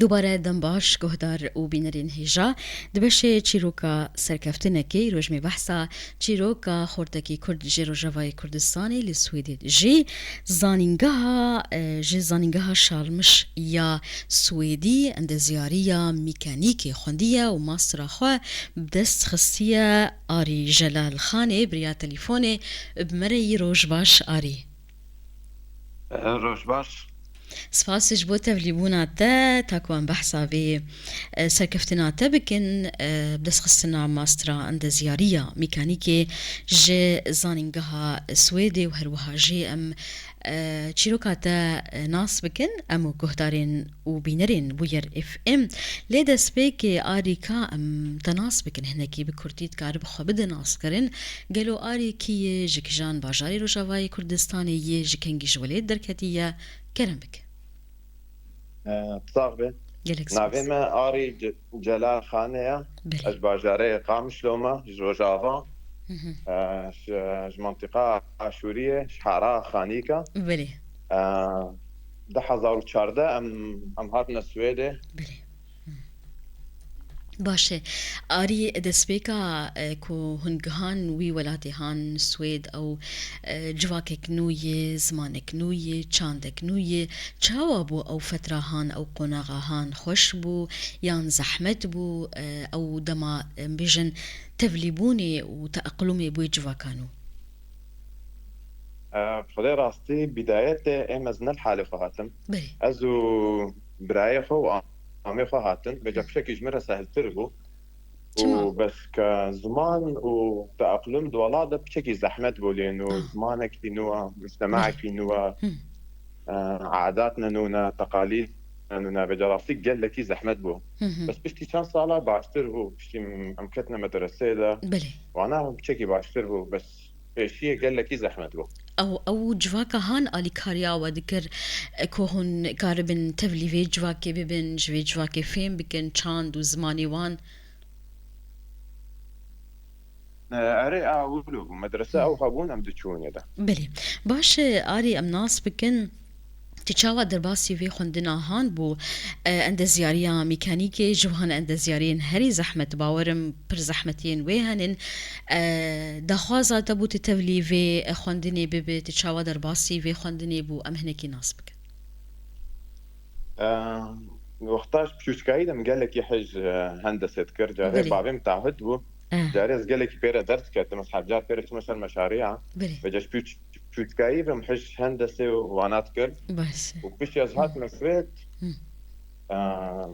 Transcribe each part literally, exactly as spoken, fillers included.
Bare dem baş, guhdar û bînerên hêja. Di beşê çîroka serkeftinekê, îroj me behsa çîroka xortekî Kurd ji Rojavayê Kurdistanê li Swêdê dijî. Zanîngeha, e, ji Zanîngeha Şalmiş ya Swêdî endezyariya mîkanîkê xwendiye û mastera xwe bi dest xistiye. Arî Jelal Xanê bi riya telîfonê bi me re yî. Roj baş, Arî. Roj baş. Spas ji bo tevlîbûna te, ta ku em behsa vê, e, serkeftina te bikin, e, bi destxistina mastera endezyariya mîkanîkê ji Zanîngeha Swêdê û her wiha jî em, e, çîroka te, e, nas bikin, em û guhdarên û bînerên Bûyer F M. Lê destpêkê, Arî, ka em te nas bikin, hinekî bi kurtî dikaribî xwe bide naskirin. Gelo Arî kî ye, ji kijan bajarê Rojavayê Kurdistanê ye, ji kengî ji welêt derketiye? Kerem bike. E, sax be. Gelek spas. Navê me Arî Ce-, Celal Xanê ye. Belê. Ez ji bajarê Qamişlo me, ji Rojava. Hı hı. E, ji, ji mentiqa Aşûriyê, ji hara Xanîka. Belê. E, du hezar û çardeh em, em hatine Swêdê. Belê. Hı. Baş e. Arî, destpêka, e, ku hûn gihan wî welatê han Swêd, ew, e, civakek nû ye, zimanek nû ye, çandek nû ye. Çawa bû ew fetra han, ew qonaxa han? Xweş bû yan zehmet bû, e, ew dema, em bêjin, tevlîbûnê û teeqlûmê bi wê civaka nû? E, bi Xwedê rastî bîdayetê ê mezin li halê xwe hatim. Belê. Ez û birayê xwe û amê xwe hatin. Vêca Hı. pişekî ji min re sehiltir bû. Çima? Û bes ke ziman û teeqlûm di welat de piçekî zehmet bû lê nû, Ah. zimanekî nû e, Belê. mujtemaekî nû e, Hı. e, adat ne nû ne, teqalîd ne nû ne. Vêca rastî gelekî zehmet bû. Hı hı. Bes piştî çend sala baştir bû. Piştî em ketine medresê de. Belê. Wana piçekî baştir bû. Bes pêşiyê gelekî zehmet bû. Ew, ew civaka han alîkariya we dikir, e, ku hûn karibin tevlî vê civakê bibin, ji vê civakê fêm bikin, çand û zimanê wan? E, erê, a wilo bû. Medrese Hı. ew hebûn, em diçûn ê de. Belê. Baş e, Arî, em nas bikin. Tu çawa derbasî vê xwendina han bû? E, endezyariya mîkanîkê ji wan endezyariyên herî zehmet, bawerim pir zehmetiyên wê henin. E, daxwaza te bû tu tevlî vê xwendinê bibe, tu çawa derbasî vê xwendinê bû? Em hinekî nas bikin. E, wexta ji piçûçkayî de min gelekî hej, e, hendesê dikir. Carê Belê. bavê min tahid bû. Eh. Carê ez gelekî pê re ders diketim, ez hebcar pê re çûme ser meşariya. Belê. Vêca ji pî-, pîçkayî ve min hej hendesê û wana dikir. Baş. Û piştî ez hatime Swêd. Hı. Eh,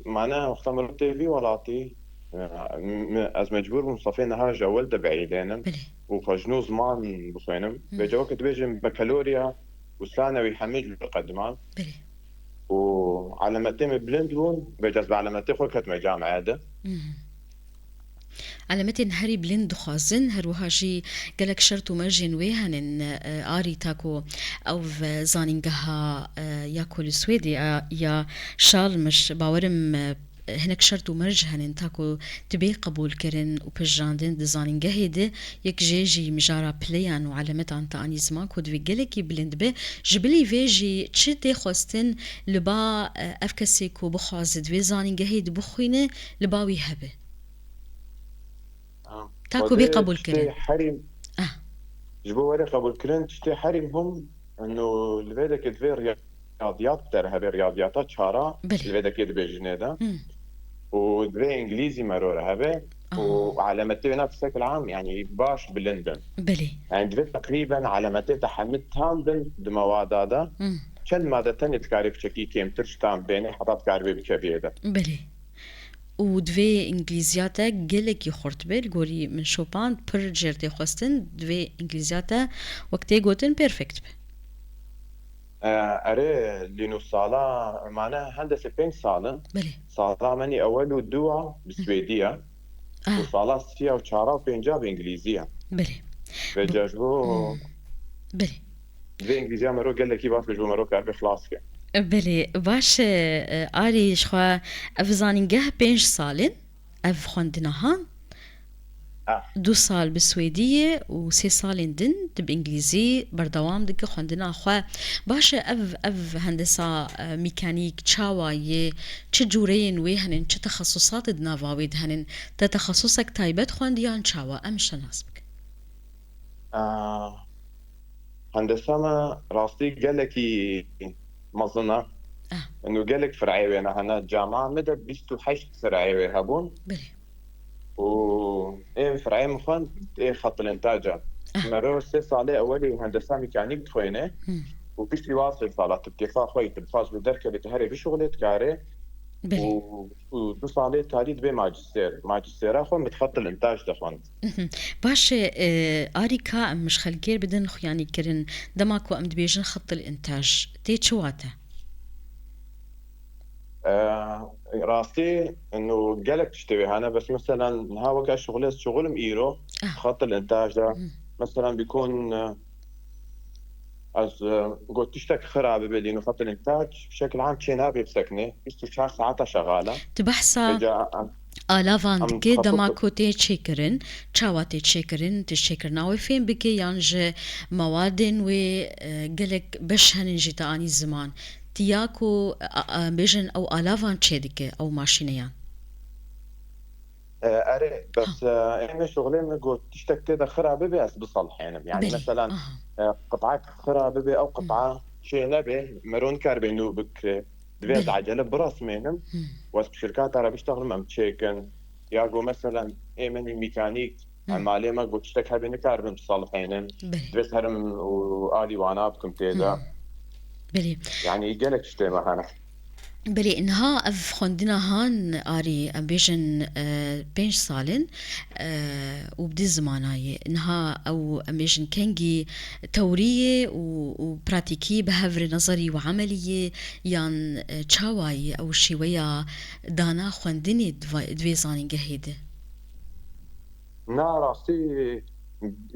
mane wexta mirov tê vî welatî, eh, mi-, ez mecbûr bûm sefê niha ji ewil de bieîdênim. Belê. Û xwe ji nû ziman bixwînim. Hı. Vêca weke dibêjin bekalorya û sanewî hemî ji qediman. Belê. Û elemetê me bilind bûn, vêca ez bi elemetê xwe ketime cameye de. Hı. Elemetên herî bilind dixwazin, her wiha jî gelek şert û mercên wê henin, e, Arî, ta ku ew, e, zanîngeha, e, ya ku li Swêdê, e, ya Şalmiş, bawerim, e, hinek şert û merc henin, ta ku tu bê qebûlkirin û pejirandin di zanîngehê de, yek jê jî mijara pileyan û elemetan te anî ziman ku divê gelekî bilind be. Ji bilî vê jî çi tê xwestin li ba, e, ev kesê ku bixwaze di vê zanîngehê de bixwîne, li ba wî hebe? Ah, Ta ku bê Xwedê qebûl tiştê kirin. herî Ah. Ji bo were qebûlkirin tiştê herî muhim, ino li vê dekê divê riyadiyat derhebe, riyadiyata çara Belê. li vê dekê dibêjinê de. Hmm. Û divê îngilîzî mero re hebe û Aha. elemetê wêna bi şekil am, yanî baş bilind bin. Belê. Yani divê teqrîben elemetê te hemî tam bin di mewada de. Hmm. Çend made tenê dikarê piçekî kêmtir ji tam bênê heta dikaribê bikeviyê de. Belê. Û divê îngilîziya te gelekî xurt be, li gorî min şopand, pir jêr tê xwestin, divê îngilîziya te wek tê gotin perfect be. E, erê, lîno sala, mane hendesê pênc sal in. Belê. Sala menî ewel û dua bi Hı. swêdî ye. Ah. Û sala siya û çara û pênca bi îngilîzî ye. Belê. Vêca ji bo Hmm. Belê. Divê îngilîziya mero gelekî baş be, ji bo mero karibe xilas ke. Belê, baş e, e, Arî, ji xwe ev zanîngeh pênc sal in, ev xwendina han. Ah. Du sal bi Swêdî ye û sê salên din tu bi Îngilîzî berdewam dike xwendina xwe. Baş e, ev, ev hendesa, e, mîkanîk çawa ye? Çi cûreyên wê henin? Çi texesusatê di nava wê de henin? Te texesusek taybet xwend yan çawa? Em ji te nas bikin. Ah, hendesa me rastî gelekî mezin e. Ah. Û gelek fireyê wê ne hene. Cama me de bîst û heşt fireyê wê hebûn. Belê. Û ê fireyê min xwend ê xetil intac e. Ah. Mero sê salê ewelî hendesa mîkanîk dixwêne. Hmm. Û piştî wa sê sala tu bi kêfa xwe yî, tu bixwaz bi derkevê tu herê bişuxulê dikarê. Belê. Û, û du salê talî dibê macîstêr. Macîstêra xwe min xetil intac de xwend. Mhm. Baş e, e, Arî, ka em ji xelkê re bidin xuyanîkirin, dema ku em dibêjin xetil intaj, tê çi wate? E, rastî, ino gelek tiştê wê hene, bes meselen niha weke şixulê ez şixulim îro, Ah. xetil intaj de. Mhm. Meselen bîkon, e, Ez, e, got tiştek xira bibe, lîno xetil intac bi şekil am çê nabe bisekine, bîst û çar saeta şexal e. Tu behsa Vêca em, alavan em dike, xeto dema ku tê çêkirin, çawa tê çêkirin, tu çêkirina wê fêm bike, yan ji mewadên wê, e, gelek beş henin jî te anî ziman. Tiya ku, a, a, bêjin ew alavan çê dike, ew maşîneyan. E, erê, bes, Ha. e, em ê şixulê min got, tiştek tê de xira bibe, ez bisalihênim. Yani, Belê, meselen, aha. e, qit'ek xira bibe, ew Hı. qit'a çê nebe, mero nikaribe nû bikire. Divê ez Belê. ecele birasmênim, Hı. û ez bi şirketa re biştexlim, em çêkin. Ya got, meselen, ê min mîkanîk, Hı. em malê me got, tiştek hebe nikaribin bisalihênin. Belê. Divê ez herim û alî wana bikim tê de. Hı. Belê. Yani, gelek tiştê me hene. Belê, niha ev xwendina han Arî, em bêjin, e, pênc sal in, e, û bi du zimana ye. Niha ew, em bêjin, kengî tewrî ye û, û pratîkî bi hev re, nezerî û emelî ye, yan, e, çawa ye ew şêweya dana xwendinê di va-, di vê zanîngehê de? Na rastî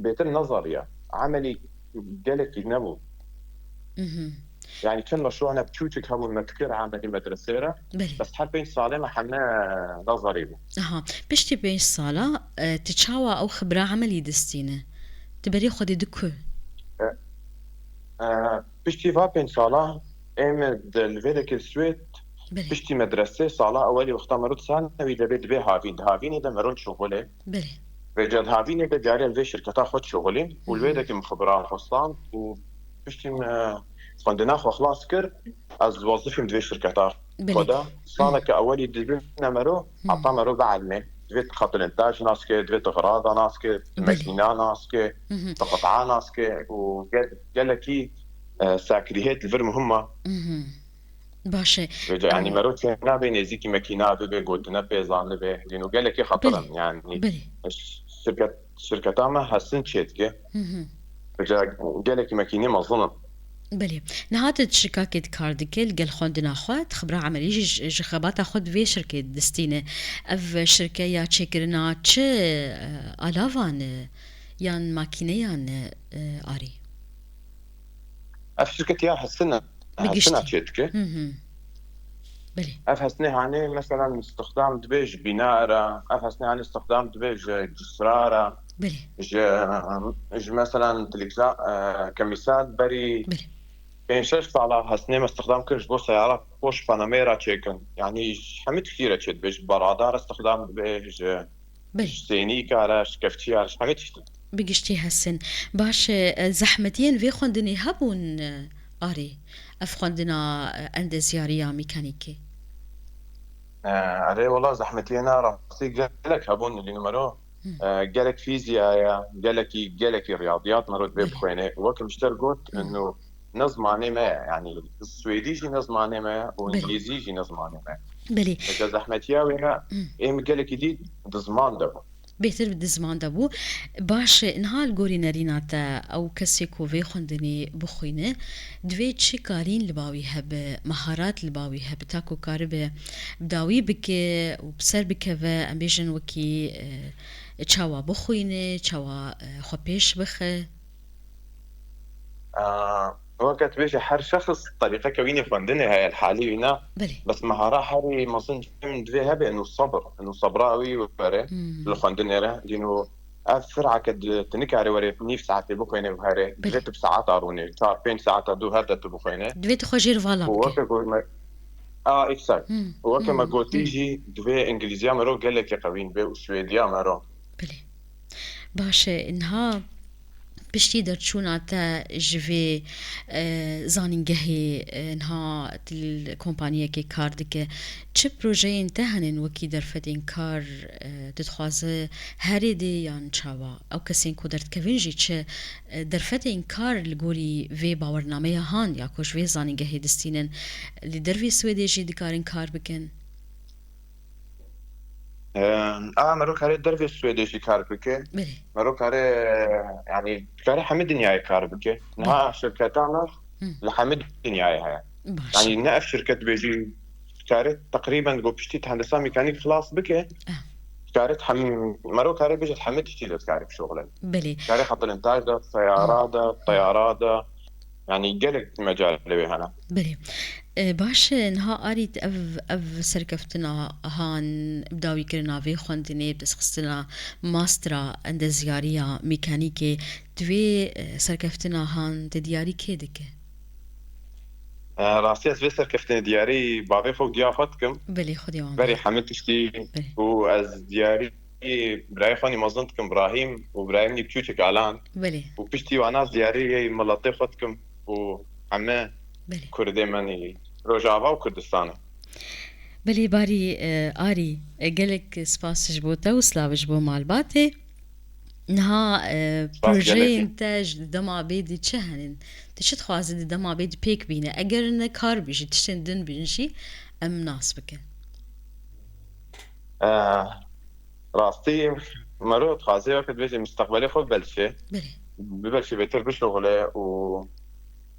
bêtir nezeriya. Emelî gelekî nebû. Mhm. Yani çend meşruana biçûçik hebûn me dikir emelî medresê re. Belê. Bes her pênc salê me heme nezerî bû. Aha. Piştî pênc sala, e, tu çawa ew xibra emelî distîne? Tu berê xwedî di ku? E, e, piştî va pênc sala ê me di li vêrekê Swêd Belê. Piştî medresê sala ewelî wexta mero di sanewî de bê dibê havîn. Di havînê de mero dişuxulê. Belê. Vêca di havînê de carê li vê şirketa xwe dişuxulîn û li Hı hı. vê de kim xibra xwe stand û piştî me xwendina xwe xilas kir, ez wezifîm di vê şirketa Belê. xwe de. Saleke ewelî dibîne mero, Hı. heta mero bielmê. Divê tu xetil intaj nas ke, divê tu xirada nas ke, tu Belê. mekîna nas ke, Hı hı. tu qit'a nas ke û gel-, gelekî, e, sakiriyet li vir muhim e. Mhm. Baş e. Vêca, yani, Em, mero çê nabe nêzîkî mekîna bibe, gotine pê zanibe. Dîno gelekî xetir in, Belê. yani. Belê. Şirket, şirketa me hesin çê dike. Hı hı. Vêca gelekî mekînê mezin in. Belê. Niha tu di şirkakê de kar dike, li gel xwendina xwe, di xibra emelî jî ji, ji xebata xwe di vê şirkê distîne. Ev şirke ya çêkirina çi, e, alavan e, yan makîneyan e, Arî? Ev şirket ya hesine, Bi hesina giştî. çê dike. Hı hı. Belê. Ev hesnê hanê, meselen, îstixdam dibe ji bîna re, ev hesnê hanê îstixdam dibe ji cisra re, Belê. ji, ji, meselen, tilîkza-, e, kemîsal berî Belê. pênc şeş sala hesnê me îstixdam kir ji bo seyara poş Panamera çêkin. Yani ji hemî tiştî re çê dibe, ji berada re îstixdam dibe, ji Belê. Ji sênîka re, ji kevçiya re, ji hemî tiştî. Bi giştî hesin. Baş e, zehmetiyên vê xwendinê hebûn, e, Arî? Ev xwendina, e, endezyariya mîkanîkê? E, erê, wela zehmetiyê ne rastî gelek hebûn, lî numero, Hı. e, gelek fîziyaya, gelekî, gelekî riyadiyat mero divê Belê. bixwêne. Wek min ji te re got, Hı. eno ne zimanê me ye, yani swêdî jî ne zimanê me ye û Belê. îngilîzî jî ne zimanê me ye. Belê. Heke zehmetiya wê ne, Hı. ê min gelekî dî di ziman de bû. Bêhtir bi di ziman de bû. Baş e, niha li gorî nerîna te ew kesê ku vê xwendinê bixwîne, divê çi karîn li ba wî hebe, meharat li ba wî hebe, ta ku karibe bi dawî bike û bi ser bikeve, em bêjin wekî, e, çawa bixwîne, çawa, e, xwe pêş bixe? Aa, weke dibêje her şexs terîqeke wî nê xwendinê heye, li halî wî ne. Belê. Bes mehara herî mezin cem divê hebe, eno sebir. Eno sebra wî were Hmm. li xwendinê re. Dîno Ev fir'ake di, tu nikarî were nîv saetê bixwêne bi herê. Belê. Divê tu bi saeta rûnê, çar pênc saeta dû her de tu bixwêne. Divê tu xwe jêr vala Û bike. weke ku me, a, îksel. Hmm, Û weke me hmm, gotî hmm. jî divê îngilîziya mero gelekî qewîn be û swêdiya mero. Belê. Baş e, niha piştî derçûna te ji vê, e, zanîngehê, e, niha tu li kompaniyekê kar dike, çi projeyên te henin wekî derfetên kar, e, tu dixwaze herê dê yan çawa? Ew kesên ku derdikevin jî çi, e, derfetên kar li gorî vê bawernameya han ya ku ji vê zanîngehê distînin, li dervê Swêdê jî dikarin kar bikin? Em, a, mero kare dervê Swêdê jî kar bike. Belê. Mero kare, yanî, kare hemî dinyayê kar bike. Niha Belê. şirketa me Hı. li hemî dinyayê heye. Baş. Yanî, ne ev şirket bêjî, kare teqrîben go piştî hendesa mekanîk xilas bike. Ah. Kare hem, mero kare bêje hemî tiştî de kare bişoxile. Belê. Kare xetilên taş de, seyara de, teyara de. Yanî, gelek mecalê wê hene. Belê. E, baş e, niha Arî, ev, ev serkeftina han, bi dawîkirina vê xwendinê, bi destxistina mastera endezyariya mekanîkê, divê, e, serkeftina han te diyarî kê dike? E, rastî ez vê serkeftinê diyarî bavê xwe û diya xwe dikim. Belê, Xwedê wan Berê bide. hemî tiştî Belê. û ez diyarî birayê xwe nî mezin dikim, Brahîm, û birayê min nî biçûçek Alan. Belê. Û piştî wana ez diyarî yê miletê xwe dikim û heme Belê. Kurdê me nî Rojava û Kurdistan e. Belê, Barî, e, Arî, e, gelek spas ji bo te û silav ji bo malbatê. Niha, e, Spas gelekî. projeyên te ji dema bê di çi henin? Tu çi dixwazî di dema bê di pêk bîne? Eger ne kar bijî, tiştên din bin jî em nas bikin. E, rastî, mero dixwaze weke dibêje misteqbelê xwe belşê. Belê. Bibelşê bêtir bişuxule û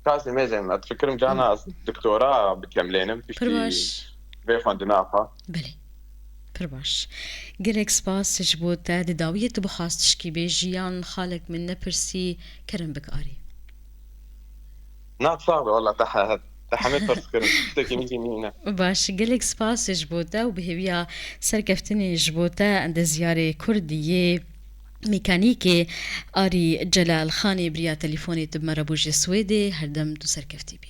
kazê mêzên me. Difikirim cana ez doktora bikem lênim Pir piştî baş. vê xwendina xwe. Belê. Pir baş. Gelek spas ji bo te. Di dawiyê tu bixwast tişkî bêjî yan xalek min nepirsî, kerem bik Arî. Na, sax be, wela te he-, te hemê pirs kirin. Tiştekî min jî nîne. Baş, gelek spas ji bo te û bi hêviya serkeftinê ji bo te endezyarê Kurd yê mekanîkê Arî Celalxanê bi riya telîfonê tu bi me re bû ji Swêdê. Her dem tu serkeftî bî.